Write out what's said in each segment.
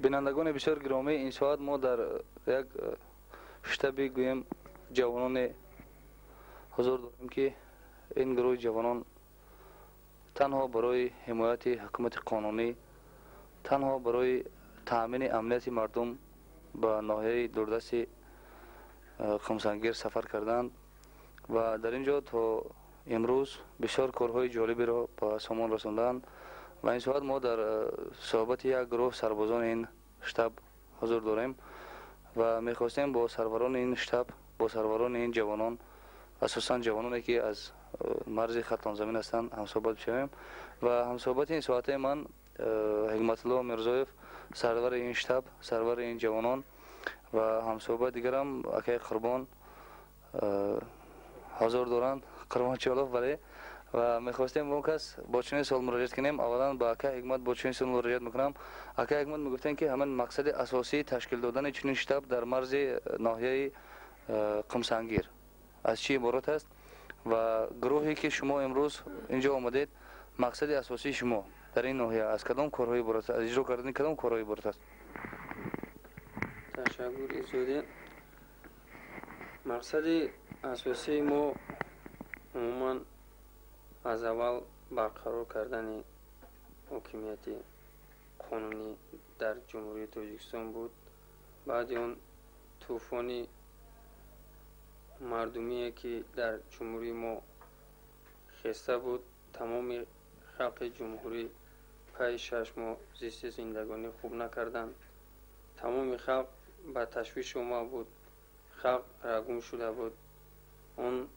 Бинандагони бисёр гиромӣ, ин соат мо дар як штаби гӯем ҷавононе ҳузур дорем, ки ин гурӯҳи ҷавонон танҳо барои ҳимояти ҳукумати қонунӣ, танҳо барои таъмини амнияти мардум ба ноҳияи дурдасти Қумсангир сафар карданд ва дар ин ҷо то имрӯз бисёр корҳои ҷолиберо ба сомон расонданд. Ва ин соат мо дар суҳбати як гурӯҳ сарбозони ин штаб ҳузур дорем ва мехостем бо сарварони ин штаб, бо сарварони ин ҷавонон, асосан ҷавононе, ки аз марзи Хатлонзамин ҳастанд, ҳамсӯҳбат бишавем. Ва ҳамсӯҳбати ин соатаи ман Ҳикматулло Мирзоев, сарвари ин штаб, сарвари ин ҷавонон, ва ҳамсӯҳбат дигарам акаи Қурбон ҳозир доранд, Қурбон Чолов. Бале, ва мехостем бо он кас бо чунин суол муроҷиат кунем. Аввалан ба ака Ҳикмат бо чунин суол муроҷиат мекунам. Ака Ҳикмат, мегуфтем, ки ҳамин мақсади асосии ташкил додани чунин штаб дар марзи ноҳияи Қумсангир аз чӣ иборат аст ва гурӯҳе, ки шумо имрӯз инҷо омадед, мақсади асосии шумо дар ин ноҳия аз кадом корҳо иборат аст, аз иҷро кардани кадом корҳо иборат аст? Ташаккур зиёде. Мақсади асосии мо умуман аз аввал барқарор кардани ҳокимияти қонунӣ дар Ҷумҳурии Тоҷикистон буд. Баъди он тӯфони мардумие, ки дар ҷумҳурии мо хеста буд, тамоми халқи ҷумҳурӣ пайи 6 моҳ зисти зиндагонӣ хуб накарданд. Тамоми халқ ба ташвиш омада буд, халқ рагум шуда буд. Он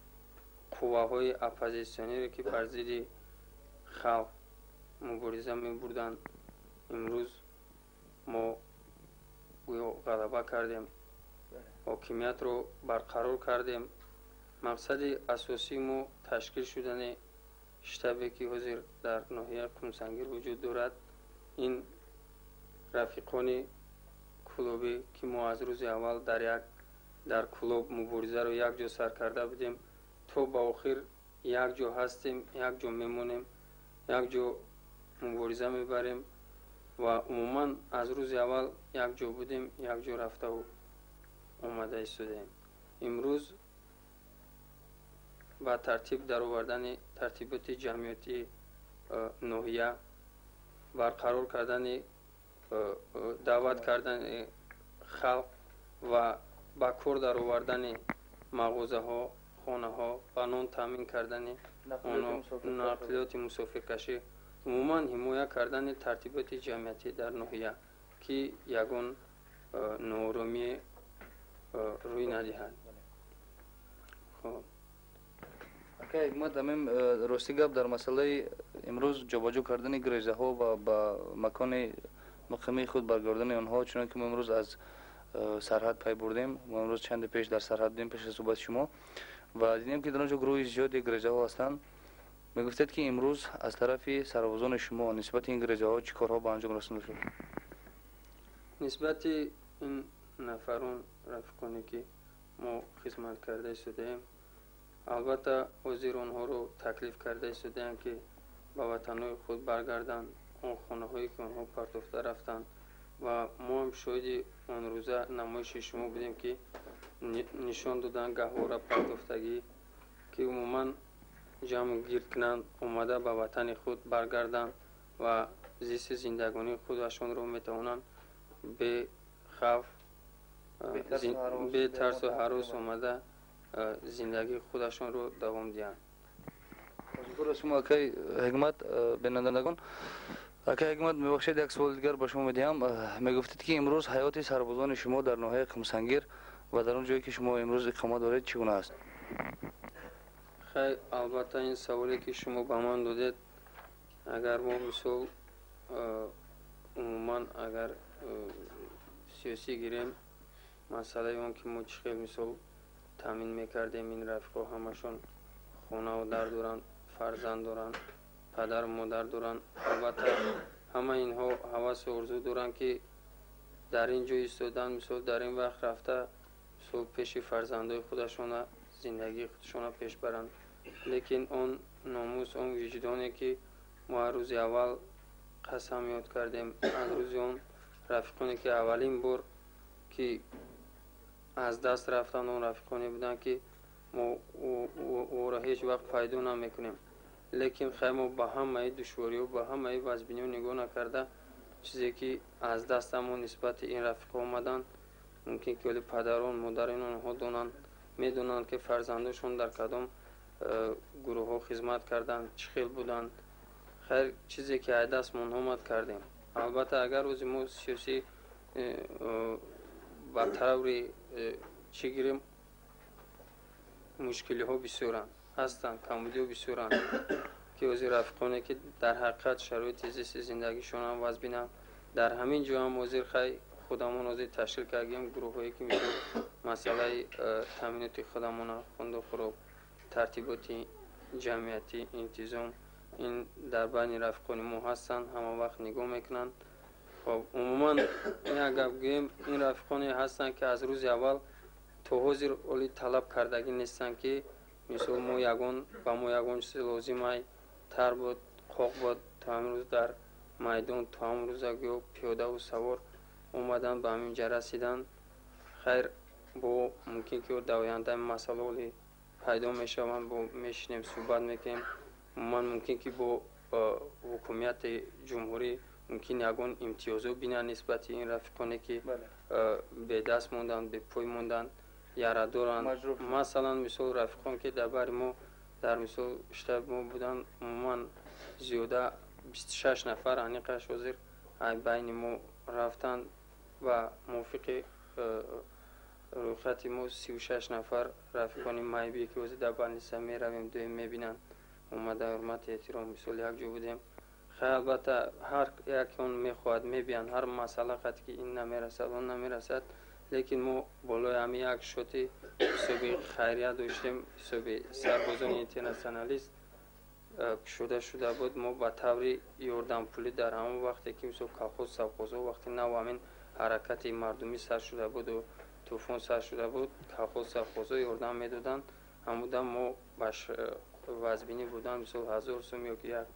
қувваҳои оппозитсионере, ки бар зидди халқ мубориза мебурданд, имрӯз мо гӯё ғалаба кардем, ҳокимиятро барқарор кардем. Мақсади асосии мо ташкил шудани штабе, ки ҳозир дар ноҳияи Қумсангир вуҷуд дорад, ин рафиқони клубӣ, ки мо аз рӯзи аввал дар як дар клуб муборизаро якҷо сар карда будем, то ба охир якҷо ҳастем, якҷо мемонем, якҷо мубориза мебарем ва умуман аз рӯзи аввал якҷо будем, якҷо рафтаву омада истодаем. Имрӯз ба тартиб даровардани тартиботи ҷамъиятии ноҳия, барқарор кардани даъват кардани халқ ва ба кор даровардани мағозаҳо, хонаҳо, ба нон таъмин кардани нақлиёти мусофиркашӣ, умуман ҳимоя кардани тартиботи ҷамъиятӣ дар ноҳия, ки ягон нооромӣ рӯй надиҳад. Хоб. Ака Ҳикмат, ҳамин рости гап, дар масъалаи имрӯз ҷобаҷо кардани грейдерҳо ва ба макони муқимии худ баргардони онҳо, чунон ки мо имрӯз аз сарҳад пай бурдем, мо имрӯз чанде пеш дар сарҳад будем, пеш аз суҳбати шумо, ва дидем, ки дар он ҷо гурӯҳи зиёди грейдерҳо ҳастанд. Мегуфтед, ки имрӯз аз тарафи сарбозони шумо нисбати ин грейдерҳо чӣ корҳо ба анҷом расонда шуд? Нисбати ин нафарон, рафиқоне, ки мо хизмат карда истодаем, албатта ҳозир онҳоро таклиф карда истодаем, ки ба ватанҳои худ баргарданд, он хонаҳое, ки онҳо партофта рафтанд. Ва мо ҳам шоҳиди он рӯза намоиши шумо будем, ки нишон доданд гаҳвора партофтагӣ, ки умуман ҷамъ гирд кунанд, омада ба ватани худ баргарданд ва зисти зиндагонии худашонро метавонанд бехавф, бетарсу ҳарос омада зиндагии худашонро давом диҳанд. Ташаккур аз шумо, акай Ҳикмат. Бинандагон, акай Ҳикмат, мебахшед, як суоли дигар ба шумо медиҳам. Мегуфтед, ки имрӯз ҳаёти сарбозони шумо дар ноҳияи Қумсангир ва дар он ҷое, ки шумо имрӯз иқомат доред, чӣ гуна аст? Хай, албатта, ин саволе, ки шумо ба ман додед, агар мо мисол умуман агар сиёсӣ гирем, масъалаи он, ки мо чӣ хел мисол таъмин мекардем, ин рафиқҳо ҳамашон хонаву дар доранд, фарзанд доранд, падару модар доранд. Албатта, ҳама инҳо ҳавасу орзу доранд, ки дар ин ҷо истодан, мисол дар ин вақт рафта, мисол пеши фарзандои худашона зиндагии худашона пеш баранд. Лекин он номус, он виҷдоне, ки мо аз рӯзи аввал қасам ёд кардем, аз рӯзи он Рафиқоне ки аввалин бор ки аз даст рафтанд, он рафиқоне буданд, ки мо ӯро ҳеҷ вақт пайдо намекунем. Лекин хай, мо ба ҳамаи душвориҳо, ба ҳамаи вазбиниҳо нигоҳ накарда, чизе ки аз дастамон нисбати ин рафиқҳо омаданд, мумкин ки оли падарон, модарони онҳо донанд, медонанд, ки фарзандошон дар кадом гурӯҳҳо хизмат карданд, чӣ хел буданд. Хайр, чизе ки аз дастмон омад, кардем. Албатта, агар рӯзи мо сиёсӣ ба таври чӣ гирем, мушкилиҳо бисёранд, ҳастанд, камбудиҳо бисёранд, ки ҳозир рафиқоне ки дар ҳақиқат шароити зисти зиндагишонам вазбинанд, дар ҳамин ҷо ҳам ҳозир хай худамон ҳозир ташкил кардем гурӯҳҳое, ки мисол масъалаи таъминоти худамона, хунду хӯрок, тартиботи ҷамъиятӣ, интизом, ин дар байни рафиқони мо ҳастанд, ҳама вақт нигоҳ мекунанд. Хоб, умуман як гап гӯем, ин рафиқоне ҳастанд, ки аз рӯзи аввал то ҳозир оли талаб кардагӣ нестанд, ки мисол мо ягон ба мо ягон чизи лозимай, тар буд, қоқ буд. То ҳамин рӯз дар майдон, то ҳамон рӯза гӯё пиёдаву савор омаданд, ба ҳамин ҷа расиданд. Хайр, бо мумкин ки дар оянда масъала оли пайдо мешаванд, бо мешинем, суҳбат мекунем. Умуман мумкин ки бо ҳукумияти ҷумҳурӣ мумкин ягон имтиёзо бинанд нисбати ин рафиқоне, ки бедаст монданд, бепой монданд, яра доранд. Масалан, мисол рафиқон, ки дар бари мо, дар мисол штаби мо буданд, умуман зиёда 26 нафар аниқаш ҳозир байни мо рафтанд ва мувофиқи рӯйхати мо 36 нафар рафиқони майбие, ки ҳозир дар больница меравем, дуем мебинанд, омада, ҳурмати эҳтиром, мисол якҷо будем. Хай, албатта, ҳар яке он мехоҳад, мебиёнд, ҳар масъала қад ки ин намерасад, он намерасад, лекин мо болои ҳамин як шоти ҳисоби хайрия доштем, ҳисоби сарбозони интернационалист кушода шуда буд. Мо ба таври ёрдампулӣ дар ҳамон вақте ки мисол колхоз, совхозҳо, вақти нав ҳамин ҳаракати мардумӣ сар шуда буду тӯфон сар шуда буд, колхоз, совхозҳо ёрдам медоданд. Ҳамудам мо ба вазбинӣ будан, мисол 1000 сум ё ки як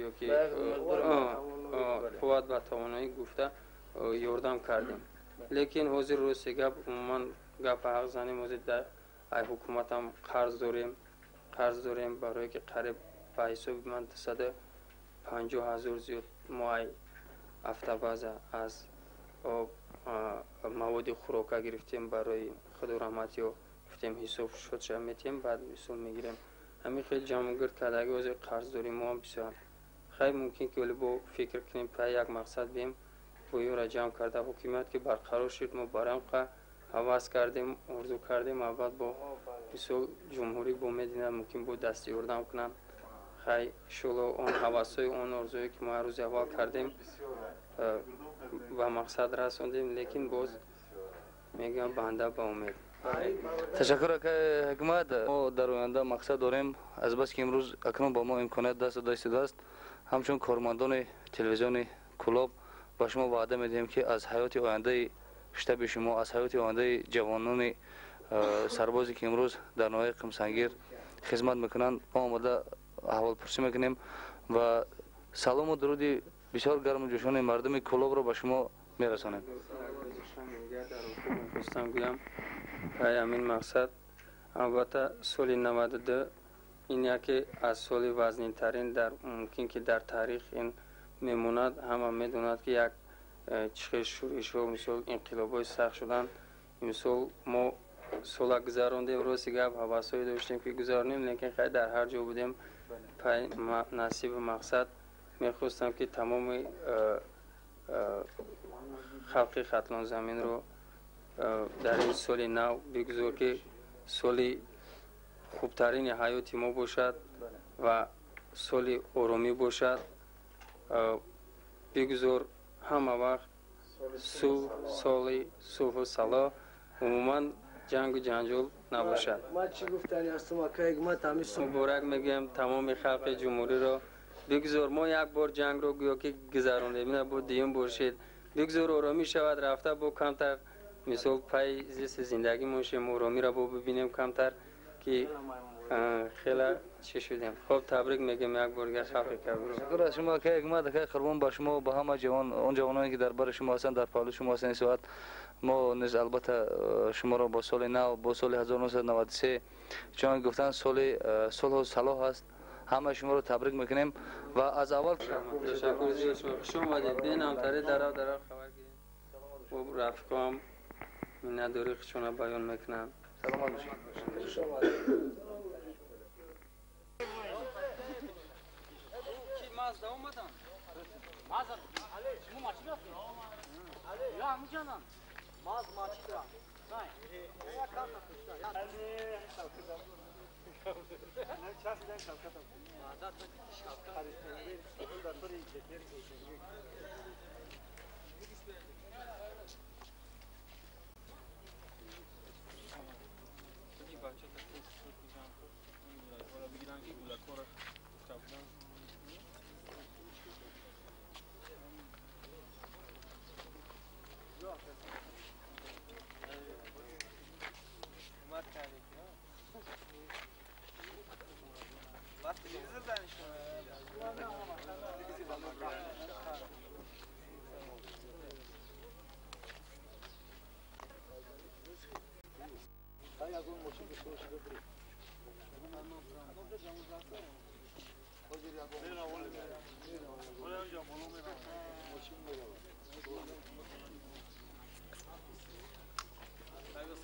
ёки қувват ба тавоноӣ гуфта ёрдам кардем. Лекин ҳозир, рости гап, умуман гапа ҳақ занем, ҳозир ай ҳукуматам қарз дорем, қарз дорем, барое ки қариб ба ҳисоби ман 250 000 зиёд мо ай автобаза аз маводи хӯрока гирифтем барои худу раҳматиё. Гуфтем, ҳисоб шудша метиҳем, баъд мисол мегирем. Ҳамин хел ҷамъгирд кардаги, ҳозир қарздорӣ мо ҳам бисёрам. Хай, мумкин ки оли бо фикр кунем, пай як мақсад бием, бо ёра ҷамъ карда, ҳукумат ки барқарор шуд, мо барамқа ҳавас кардем, орзу кардем. Аввал бо мисол ҷумҳурӣ бо мединад, мумкин бо дасти ёрдам кунанд. Хай, иншоалло, он ҳавасҳои, он орзуе ки мо ҳар рӯзи аввал кардем, ба мақсад расондем. Лекин боз мегӯям, банда ба умед. Ташаккур, акай Ҳикмат. Мо дар оянда мақсад дорем, азбаски имрӯз акнун ба мо имконият даст дода истодааст, ҳамчун кормандони телевизиони Кӯлоб ба шумо ваъда медиҳем, ки аз ҳаёти ояндаи штаби шумо, аз ҳаёти ояндаи ҷавонони сарбозе, ки имрӯз дар ноҳияи Қумсангир хизмат мекунанд, мо омода аҳволпурсӣ мекунем ва салому дуруди бисёр гарму ҷӯшони мардуми Кӯлобро ба шумо мерасонем. Хостам гӯям, пай ҳамин мақсад, албатта, соли 92 ин яке аз соли вазнинтарин дар мумкин ки дар таърих ин мемонад. Ҳама медонад, ки як чӣ хел шӯришҳо, мисол инқилобҳои сахт шуданд. Имсол мо сола гузарондем. Рости гап, ҳавасҳое доштем, ки гузаронем, лекин хай, дар ҳар ҷо будем, пай насибу мақсад. Мехостам, ки тамоми халқи Хатлонзаминро дар ин соли нав бигузор, ки соли хубтарини ҳаёти мо бошад ва соли оромӣ бошад. Бигузор ҳама вақт сулҳ, соли сулҳу салоҳ, умуман ҷангу ҷанҷол набошад. Муборак мегӯям тамоми халқи ҷумҳуриро. Бигузор мо як бор ҷангро гӯё ки гузарондем, ина бо дуюм бошед. Бигузор оромӣ шавад, рафта бо камтар мисол пай зисти зиндагӣ мошем, оромиро бо бибинем камтар ки. Хеле чӣ шудем. Хуб, табрик мегӯем як бор дигар халқи Кабирро. Ташаккур аз шумо, акай Ҳикмат, акай Қурбон, ба шумо, ба ҳама ҷавон, он ҷавононе ки дар бари шумо ҳастанд, дар паҳлӯи шумо ҳастанд ин соат. Мо низ албатта шуморо бо соли нав, бо соли 1993, чунон гуфтанд, соли сулҳу салоҳ аст, ҳама шуморо табрик мекунем ва аз аввал ташаккур зиёд шумо. Хуш омадед. Бин ҳамтари дарав дарав хабар гирем. Рафиқоам миннатдории худшона баён мекунанд. Саломат бошед. Хуш омадед. Мазда омадан? Мазда. Шумо мачи рафтед? Я ҳамуҷанам. Маз мачи рафт. Я карта кушта.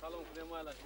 Салом кунем, айлаш.